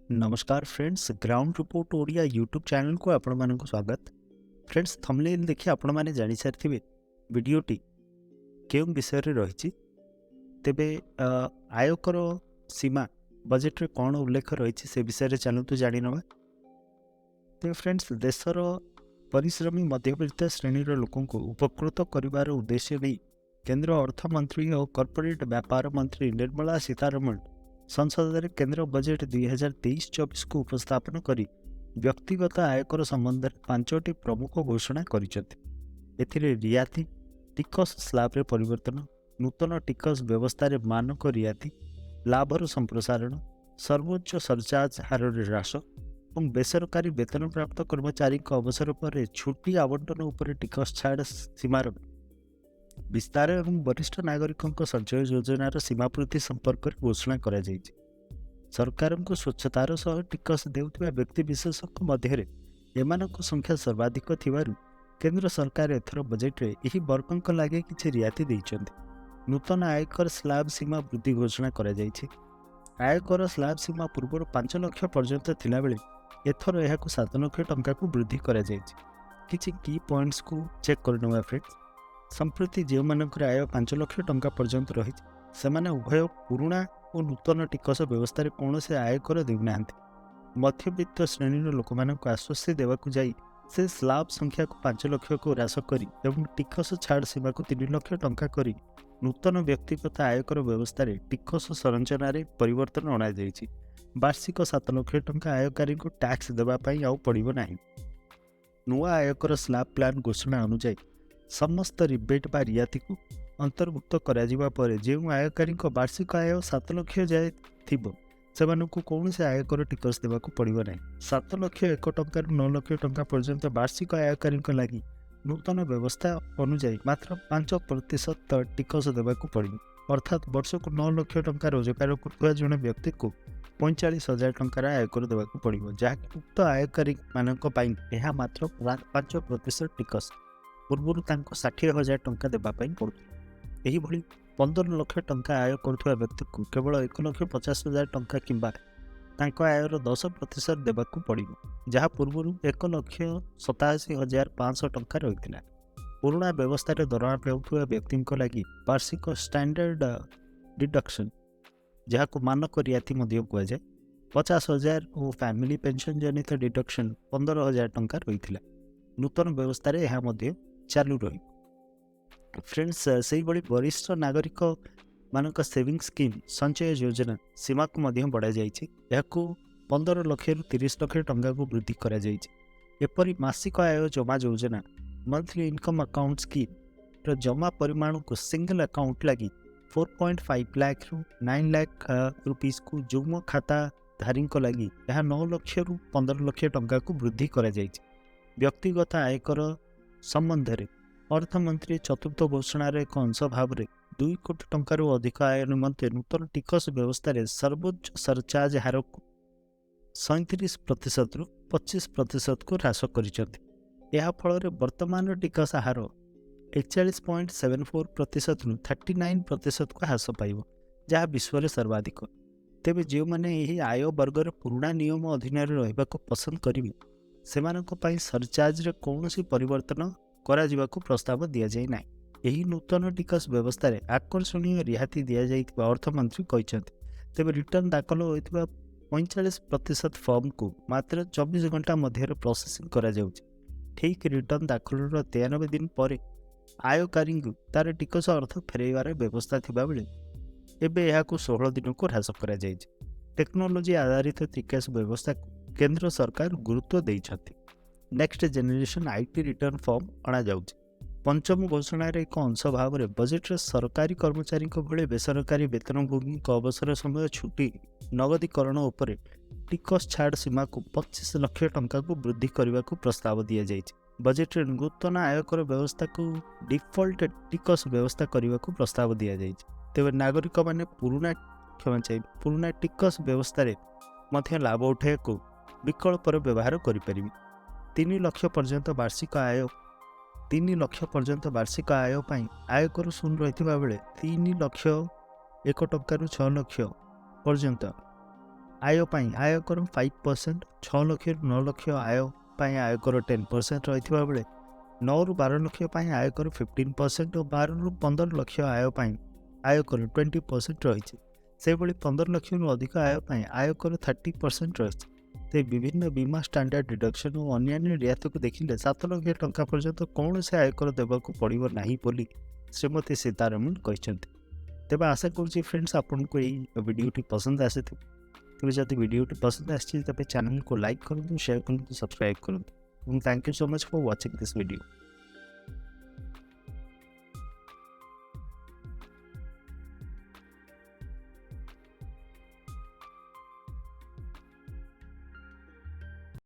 ନମସ୍କାର friends, ground report Odia YouTube ଚ୍ୟାନେଲକୁ ଆପଣମାନଙ୍କୁ ସ୍ୱାଗତ। ଫ୍ରେଣ୍ଡସ୍, ଥମ୍ବନେଲ୍ ଦେଖି ଆପଣମାନେ ଜାଣିସାରିଥିବେ ଭିଡ଼ିଓଟି କେଉଁ ବିଷୟରେ ରହିଛି। ତେବେ ଆୟକର ସୀମା ବଜେଟ୍ରେ କ'ଣ ଉଲ୍ଲେଖ ରହିଛି, ସେ ବିଷୟରେ ଚାଲନ୍ତୁ ଜାଣିନେବା। ତେବେ ଫ୍ରେଣ୍ଡସ୍, ଦେଶର ପରିଶ୍ରମୀ ମଧ୍ୟବିତ୍ତ ଶ୍ରେଣୀର ଲୋକଙ୍କୁ ଉପକୃତ କରିବାର ଉଦ୍ଦେଶ୍ୟ ନେଇ କେନ୍ଦ୍ର ଅର୍ଥମନ୍ତ୍ରୀ ଓ କର୍ପୋରେଟ୍ ବ୍ୟାପାର ମନ୍ତ୍ରୀ ନିର୍ମଳା ସୀତାରମଣ ସଂସଦରେ କେନ୍ଦ୍ର ବଜେଟ୍ 2023-24କୁ ଉପସ୍ଥାପନ କରି ବ୍ୟକ୍ତିଗତ ଆୟକର ସମ୍ବନ୍ଧରେ ପାଞ୍ଚଟି ପ୍ରମୁଖ ଘୋଷଣା କରିଛନ୍ତି। ଏଥିରେ ରିହାତି, ଟିକସ ସ୍ଲାବରେ ପରିବର୍ତ୍ତନ, ନୂତନ ଟିକସ ବ୍ୟବସ୍ଥାରେ ମାନକ ରିହାତି, ଲାଭର ସମ୍ପ୍ରସାରଣ, ସର୍ବୋଚ୍ଚ ସରଚାର୍ଜ ହାରରେ ହ୍ରାସ ଏବଂ ବେସରକାରୀ ବେତନପ୍ରାପ୍ତ କର୍ମଚାରୀଙ୍କ ଅବସର ପରେ ଛୁଟି ଆବଣ୍ଟନ ଉପରେ ଟିକସ ଛାଡ଼ ସୀମାର ବିସ୍ତାର ଏବଂ ବରିଷ୍ଠ ନାଗରିକଙ୍କ ସଞ୍ଚୟ ଯୋଜନାର ସୀମା ବୃଦ୍ଧି ସମ୍ପର୍କରେ ଘୋଷଣା କରାଯାଇଛି। ସରକାରଙ୍କୁ ସ୍ୱଚ୍ଛତାର ସହ ଟିକସ ଦେଉଥିବା ବ୍ୟକ୍ତିବିଶେଷଙ୍କ ମଧ୍ୟରେ ଏମାନଙ୍କ ସଂଖ୍ୟା ସର୍ବାଧିକ ଥିବାରୁ କେନ୍ଦ୍ର ସରକାର ଏଥର ବଜେଟ୍ରେ ଏହି ବର୍ଗଙ୍କ ଲାଗି କିଛି ରିହାତି ଦେଇଛନ୍ତି। ନୂତନ ଆୟକର ସ୍ଲାବ୍ ସୀମା ବୃଦ୍ଧି ଘୋଷଣା କରାଯାଇଛି। ଆୟକର ସ୍ଲାବ୍ ସୀମା ପୂର୍ବରୁ 5 ଲକ୍ଷ ପର୍ଯ୍ୟନ୍ତ ଥିଲାବେଳେ ଏଥର ଏହାକୁ 7 ଲକ୍ଷ ଟଙ୍କାକୁ ବୃଦ୍ଧି କରାଯାଇଛି। କିଛି କି ପଏଣ୍ଟସକୁ ଚେକ୍ କରିନେବା ଫ୍ରେଣ୍ଡସ୍। ସମ୍ପ୍ରତି ଯେଉଁମାନଙ୍କର ଆୟ 5 ଲକ୍ଷ ଟଙ୍କା ପର୍ଯ୍ୟନ୍ତ ରହିଛି, ସେମାନେ ଉଭୟ ପୁରୁଣା ଓ ନୂତନ ଟିକସ ବ୍ୟବସ୍ଥାରେ କୌଣସି ଆୟକର ଦେଉନାହାନ୍ତି। ମଧ୍ୟବିତ୍ତ ଶ୍ରେଣୀର ଲୋକମାନଙ୍କୁ ଆଶ୍ୱସ୍ତି ଦେବାକୁ ଯାଇ ସେ ସ୍ଲାବ୍ ସଂଖ୍ୟାକୁ 5 ଲକ୍ଷକୁ ହ୍ରାସ କରି ଏବଂ ଟିକସ ଛାଡ଼ ସୀମାକୁ 3 ଲକ୍ଷ ଟଙ୍କା କରି ନୂତନ ବ୍ୟକ୍ତିଗତ ଆୟକର ବ୍ୟବସ୍ଥାରେ ଟିକସ ସଂରଚନାରେ ପରିବର୍ତ୍ତନ ଅଣାଯାଇଛି। ବାର୍ଷିକ 7 ଲକ୍ଷ ଟଙ୍କା ଆୟକାରୀଙ୍କୁ ଟ୍ୟାକ୍ସ ଦେବା ପାଇଁ ଆଉ ପଡ଼ିବ ନାହିଁ। ନୂଆ ଆୟକର ସ୍ଲାବ୍ ପ୍ଲାନ୍ ଘୋଷଣା ଅନୁଯାୟୀ, ସମସ୍ତ ରିବେଟ୍ ବା ରିହାତିକୁ ଅନ୍ତର୍ଭୁକ୍ତ କରାଯିବା ପରେ ଯେଉଁ ଆୟକାରୀଙ୍କ ବାର୍ଷିକ ଆୟ 7 ଲକ୍ଷ ଯାଏ ଥିବ, ସେମାନଙ୍କୁ କୌଣସି ଆୟକର ଟିକସ ଦେବାକୁ ପଡ଼ିବ ନାହିଁ। 7 ଲକ୍ଷ 1 ଟଙ୍କାରୁ 9 ଲକ୍ଷ ଟଙ୍କା ପର୍ଯ୍ୟନ୍ତ ବାର୍ଷିକ ଆୟକାରୀଙ୍କ ଲାଗି ନୂତନ ବ୍ୟବସ୍ଥା ଅନୁଯାୟୀ ମାତ୍ର 5% ଟିକସ ଦେବାକୁ ପଡ଼ିବ। ଅର୍ଥାତ୍ ବର୍ଷକୁ 9 ଲକ୍ଷ ଟଙ୍କା ରୋଜଗାର କରୁଥିବା ଜଣେ ବ୍ୟକ୍ତିକୁ 45,000 ଟଙ୍କାର ଆୟକର ଦେବାକୁ ପଡ଼ିବ, ଯାହାକି ଉକ୍ତ ଆୟକାରୀମାନଙ୍କ ପାଇଁ ଏହା ମାତ୍ର 5% ଟିକସ। ପୂର୍ବରୁ ତାଙ୍କୁ 60,000 ଟଙ୍କା ଦେବା ପାଇଁ ପଡ଼ୁଥିଲା। ଏହିଭଳି 15 ଲକ୍ଷ ଟଙ୍କା ଆୟ କରୁଥିବା ବ୍ୟକ୍ତିକୁ କେବଳ 1,50,000 ଟଙ୍କା କିମ୍ବା ତାଙ୍କ ଆୟର 10% ଦେବାକୁ ପଡ଼ିବ, ଯାହା ପୂର୍ବରୁ 1,87,500 ଟଙ୍କା ରହିଥିଲା। ପୁରୁଣା ବ୍ୟବସ୍ଥାରେ ଦରମା ପାଉଥିବା ବ୍ୟକ୍ତିଙ୍କ ଲାଗି ବାର୍ଷିକ ଷ୍ଟାଣ୍ଡାର୍ଡ ଡିଡକ୍ସନ୍, ଯାହାକୁ ମାନକ ରିହାତି ମଧ୍ୟ କୁହାଯାଏ, 50,000 ଓ ଫ୍ୟାମିଲି ପେନ୍ସନ୍ ଜନିତ ଡିଡକ୍ସନ୍ 15,000 ଟଙ୍କା ରହିଥିଲା। ନୂତନ ବ୍ୟବସ୍ଥାରେ ଏହା ମଧ୍ୟ ଚାଲୁ ରହିବ। ଫ୍ରେଣ୍ଡସ୍, ସେଇଭଳି ବରିଷ୍ଠ ନାଗରିକମାନଙ୍କ ସେଭିଂ ସ୍କିମ୍ ସଞ୍ଚୟ ଯୋଜନା ସୀମାକୁ ମଧ୍ୟ ବଢ଼ାଯାଇଛି। ଏହାକୁ 15 ଲକ୍ଷରୁ 30 ଲକ୍ଷ ଟଙ୍କାକୁ ବୃଦ୍ଧି କରାଯାଇଛି। ଏପରି ମାସିକ ଆୟ ଜମା ଯୋଜନା, ମନ୍ଥଲି ଇନକମ୍ ଆକାଉଣ୍ଟ ସ୍କିମ୍ର ଜମା ପରିମାଣକୁ ସିଙ୍ଗଲ ଆକାଉଣ୍ଟ ଲାଗି 4.5 ଲାଖ୍ରୁ 9 ଲାଖ ରୁପିଜ୍କୁ, ଯୁଗ୍ମ ଖାତାଧାରୀଙ୍କ ଲାଗି ଏହା 9 ଲକ୍ଷରୁ 15 ଲକ୍ଷ ଟଙ୍କାକୁ ବୃଦ୍ଧି କରାଯାଇଛି। ବ୍ୟକ୍ତିଗତ ଆୟକର ସମ୍ବନ୍ଧରେ ଅର୍ଥମନ୍ତ୍ରୀ ଚତୁର୍ଥ ଘୋଷଣାର ଏକ ଅଂଶ ଭାବରେ 2 କୋଟି ଟଙ୍କାରୁ ଅଧିକ ଆୟ ନିମନ୍ତେ ନୂତନ ଟିକସ ବ୍ୟବସ୍ଥାରେ ସର୍ବୋଚ୍ଚ ସରଚାର୍ଜ ହାରକୁ 37%ରୁ 25%କୁ ହ୍ରାସ କରିଛନ୍ତି। ଏହା ଫଳରେ ବର୍ତ୍ତମାନର ଟିକସ ହାର 41.74%ରୁ 39%କୁ ହ୍ରାସ ପାଇବ, ଯାହା ବିଶ୍ୱରେ ସର୍ବାଧିକ। ତେବେ ଯେଉଁମାନେ ଏହି ଆୟ ବର୍ଗର ପୁରୁଣା ନିୟମ ଅଧୀନରେ ରହିବାକୁ ପସନ୍ଦ କରିବେ, ସେମାନଙ୍କ ପାଇଁ ସରଚାର୍ଜରେ କୌଣସି ପରିବର୍ତ୍ତନ କରାଯିବାକୁ ପ୍ରସ୍ତାବ ଦିଆଯାଇ ନାହିଁ। ଏହି ନୂତନ ଟିକସ ବ୍ୟବସ୍ଥାରେ ଆକର୍ଷଣୀୟ ରିହାତି ଦିଆଯାଇଥିବା ଅର୍ଥମନ୍ତ୍ରୀ କହିଛନ୍ତି। ତେବେ ରିଟର୍ଣ୍ଣ ଦାଖଲ ହୋଇଥିବା 45% ଫର୍ମକୁ ମାତ୍ର 24 ଘଣ୍ଟା ମଧ୍ୟରେ ପ୍ରୋସେସିଂ କରାଯାଉଛି। ଠିକ୍ ରିଟର୍ଣ୍ଣ ଦାଖଲର 93 ଦିନ ପରେ ଆୟକାରୀଙ୍କୁ ତାର ଟିକସ ଅର୍ଥ ଫେରାଇବାର ବ୍ୟବସ୍ଥା ଥିବାବେଳେ ଏବେ ଏହାକୁ 16 ଦିନକୁ ହ୍ରାସ କରାଯାଇଛି। ଟେକ୍ନୋଲୋଜି ଆଧାରିତ ଟିକସ ବ୍ୟବସ୍ଥାକୁ କେନ୍ଦ୍ର ସରକାର ଗୁରୁତ୍ୱ ଦେଇଛନ୍ତି। Next generation IT return form ଅଣାଯାଉଛି। ପଞ୍ଚମ ଘୋଷଣାର ଏକ ଅଂଶ ଭାବରେ ବଜେଟ୍ରେ ସରକାରୀ କର୍ମଚାରୀଙ୍କ ଭଳି ବେସରକାରୀ ବେତନଭୋଗୀଙ୍କ ଅବସର ସମୟ ଛୁଟି ନଗଦୀକରଣ ଉପରେ ଟିକସ ଛାଡ଼ ସୀମାକୁ 25 ଲକ୍ଷ ଟଙ୍କାକୁ ବୃଦ୍ଧି କରିବାକୁ ପ୍ରସ୍ତାବ ଦିଆଯାଇଛି। ବଜେଟ୍ରେ ନୂତନ ଆୟକର ବ୍ୟବସ୍ଥାକୁ ଡିଫଲ୍ଟ ଟିକସ ବ୍ୟବସ୍ଥା କରିବାକୁ ପ୍ରସ୍ତାବ ଦିଆଯାଇଛି। ତେବେ ନାଗରିକମାନେ ପୁରୁଣା, କ୍ଷମା ଚାହିଁବି, ପୁରୁଣା ଟିକସ ବ୍ୟବସ୍ଥାରେ ମଧ୍ୟ ଲାଭ ଉଠାଇବାକୁ ବିକଳ୍ପର ବ୍ୟବହାର କରିପାରିବେ। 3 ଲକ୍ଷ ପର୍ଯ୍ୟନ୍ତ ବାର୍ଷିକ ଆୟ 3 ଲକ୍ଷ ପର୍ଯ୍ୟନ୍ତ ବାର୍ଷିକ ଆୟ ପାଇଁ ଆୟକର ଶୂନ ରହିଥିବା ବେଳେ 3 ଲକ୍ଷ 1 ଟଙ୍କାରୁ 6 ଲକ୍ଷ ପର୍ଯ୍ୟନ୍ତ ଆୟ ପାଇଁ ଆୟକର 5%, 6 ଲକ୍ଷରୁ 9 ଲକ୍ଷ ଆୟ ପାଇଁ ଆୟକର 10% ରହିଥିବା ବେଳେ 9ରୁ 12 ଲକ୍ଷ ପାଇଁ ଆୟକର 15% ଓ 12ରୁ 15 ଲକ୍ଷ ଆୟ ପାଇଁ ଆୟକର 20% ରହିଛି। ସେହିଭଳି 15 ଲକ୍ଷରୁ ଅଧିକ ଆୟ ପାଇଁ ଆୟକର 30% ରହିଛି। ତେବେ ବିଭିନ୍ନ ବୀମା, ଷ୍ଟାଣ୍ଡାର୍ଡ଼ ଡିଡକ୍ସନ୍ ଓ ଅନ୍ୟାନ୍ୟ ରିହାତିକୁ ଦେଖିଲେ 7 ଲକ୍ଷ ଟଙ୍କା ପର୍ଯ୍ୟନ୍ତ କୌଣସି ଆୟକର ଦେବାକୁ ପଡ଼ିବ ନାହିଁ ବୋଲି ଶ୍ରୀମତୀ ସୀତାରମଣ କହିଛନ୍ତି। ତେବେ ଆଶା କରୁଛି ଫ୍ରେଣ୍ଡସ୍, ଆପଣଙ୍କୁ ଏଇ ଭିଡ଼ିଓଟି ପସନ୍ଦ ଆସିଥିବ। ତେବେ ଯଦି ଭିଡ଼ିଓଟି ପସନ୍ଦ ଆସିଛି, ତେବେ ଚ୍ୟାନେଲକୁ ଲାଇକ୍ କରନ୍ତୁ, ସେୟାର କରନ୍ତୁ, ସବସ୍କ୍ରାଇବ୍ କରନ୍ତୁ ଏବଂ thank you so much for watching this video.